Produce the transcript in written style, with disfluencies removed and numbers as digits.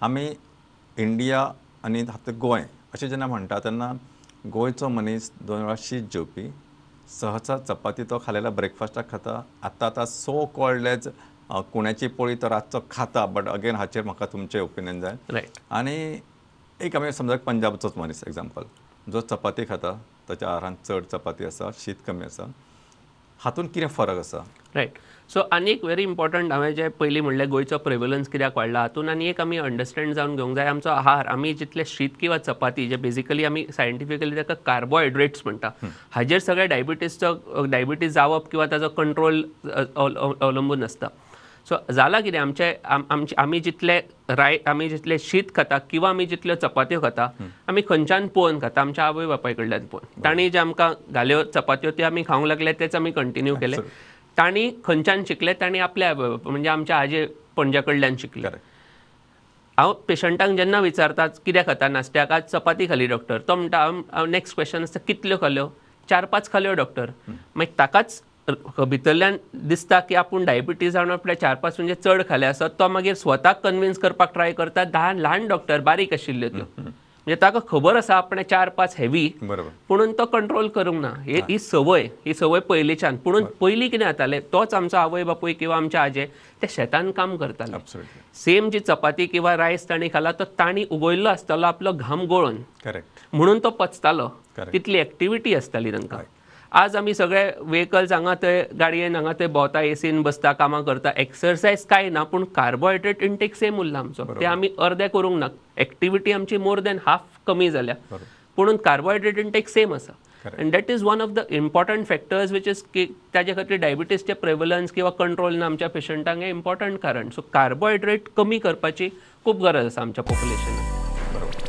आमी इंडिया आनी आतां गोंय अशें जेन्ना म्हणटा तेन्ना गोंयचो मनीस 2 वेळा शीत जेवपी, सहसा चपाती तो खालेल्या ब्रेकफास्टाक खाता. आतां आतां सो कॉल्ड एज कुण्याची पोळी तो रातचो खाता, बट अगेन हाचेर म्हाका तुमचें ओपिनियन जाय. रायट. आनी एक आमी समजा पंजाबचोच मनीस एग्जाम्पल, जो चपाती खाता, ताच्या आहारान चड चपाती आसा, शीत कमी आसा, हातून कितें फरक आसा? रायट. सो आनी एक व्हेरी इम्पॉर्टंट, हांवें जें पयलीं म्हणलें गोंयचो प्रेवलन्स कित्याक वाडला, हातून आनी एक आमी अंडरस्टँड जावन घेवंक जाय आमचो आहार. आमी जितले शीत किंवा चपाती, जे बेजिकली आमी सायंटिफिकली ताका कार्बोहायड्रेट्स म्हणटा, हाजेर सगळे डायबिटीजचो डायबिटीज जावप किंवा ताजो कंट्रोल अवलंबून आसता. सो जाला कितें, आमचे आमचे आमी जितले आमी जितले शीत खाता किंवा आमी जितल्यो चपात्यो खाता, आमी खंयच्यान पळोवन खाता, आमच्या आवय बापाय कडल्यान पळोवन. तांणी जे आमकां घाल्यो चपात्यो त्यो आमी खावंक लागले, तेच आमी कंटिन्यू केले. तांणी खंयच्यान शिकले, तांणी आपल्या आवय बापाय म्हणजे आमच्या आजे पणज्या कडल्यान शिकले. हांव पेशंटांक जेन्ना विचारता कितें खाता नाश्त्याक, आज चपाती खाली डॉक्टर, तो म्हणटा हांव नेक्स्ट क्वेश्चन आसता कितल्यो खाल्यो, 4-5 खाल्यो डॉक्टर. मागीर ताकाच भितरल्यान दिसता की आपूण डायबिटीज जावन आपल्या 4-5 म्हणजे चड खाले आसत, तो मागीर स्वताक कन्विन्स करपाक ट्राय करता. ल्हान डॉक्टर बारीक आशिल्ल्यो त्यो, म्हणजे ताका खबर आसा आपणें 4-5 हेवी, पुणून तो कंट्रोल करूंक ना. ही संवय, ही संवय पयलींच्यान. पुणून पयलीं कितें जातालें, तोच आमचो आवय बापूय किंवा आमचे आजे ते शेतान काम करताले. सेम जी चपाती किंवा रायस तांणी खाला तो तांणी उगयल्लो आसतालो आपलो घाम गळोवन, म्हणून तो पचतालो, तितली एक्टिविटी आसताली तांकां. आज आमी सगळे व्हेकल्स हांगा थंय गाडयेन हांगा थंय भोंवता, एसीन बसता, कामां करता, एक्सरसायज कांय ना, पूण कार्बोहायड्रेट इंटेक सेम उरला आमचो, ते आमी अर्दे करूंक ना. एक्टिविटी आमची मोर दॅन हाफ कमी जाल्या, पुणून कार्बोहायड्रेट इंटेक सेम आसा. And that is one of the important factors which is की ताजे खातीर डायबिटीजचे प्रेवलन्स किंवा कंट्रोल ना आमच्या पेशंटांक हें इम्पॉर्टंट कारण. सो कार्बोहायड्रेट कमी करपाची खूब गरज आसा आमच्या पॉप्युलेशनाक. बरोबर.